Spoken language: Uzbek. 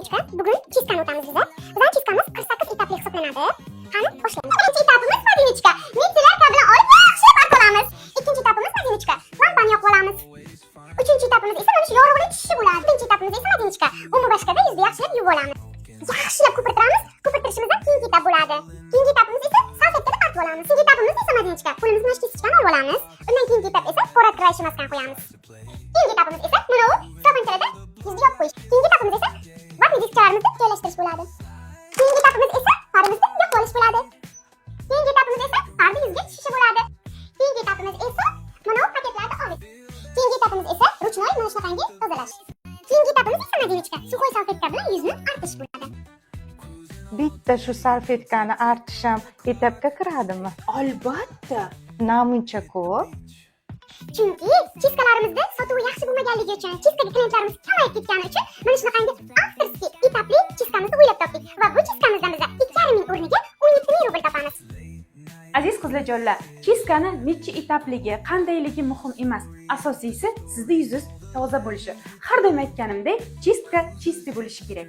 Madinechka, bugun чистка ni o'tamiz biza. Bizning чистка miz 48 etapli hisoblanadi. Qani, boshlaymiz. Birinchi etapimiz, Madinechka, мицеллярка bilan olib yaxshilab artib olamiz. Ikkinchi etapimiz, Madinechka, lampani yoqib olamiz. Uchinchi etapimiz esa mana shu yorug'lik tushishi bo'ladi. Birinchi etapimiz esa, Madinechka, умывашка da yuzni yaxshilab yuvib olamiz. Yaxshilab ko'pirtiramiz. Ko'pirtirishimizdan keyingi etap bo'ladi. Keyingi etapimiz esa salfetkada artib olamiz. Keyingi etapimiz esa, Madinechka, qo'limizga mana shu кисточка ni olib olamiz. Undan keyingi etap esa пор открывающий maskani qo'yamiz. Keyingi etapimiz esa mana bu salfanchalarda yuzni yopib qo'yish. Keyingi etapimiz esa ватный diskalarimizni joylashtirish bo'ladi. Keyingi etapimiz esa parimizni yoqib olish bo'ladi. Keyingi etapimiz esa parni yuzga tushishi bo'ladi. Keyingi etapimiz esa mana bu paketlarni olish. Keyingi etapimiz esa ручной mana shunaqangi tozalash. Keyingi etapimiz esa, Madinechka, сухой salfetka bilan yuzni artish bo'ladi. Bitta shu salfetkani artish ham etapga kiradimi? Albatta. Namuncha ko'p. Chunki чистка larimizda sotuvi yaxshi bo'lmaganligi uchun, чистка ga klientlarimiz kamayib ketgani uchun mana shunaqangi авторский etapli чистка mizni o'ylab topdik va bu чистка mizdan biz 2,5 ming o'rniga 17 ming rubl topamiz. Aziz qizlarjonlar, чистка ni necha etapligi, qandayligi muhim emas. Asosiysi sizni yuzingiz toza bo'lishi. Har doim aytganimdek, чистка чистый bo'lishi kerak.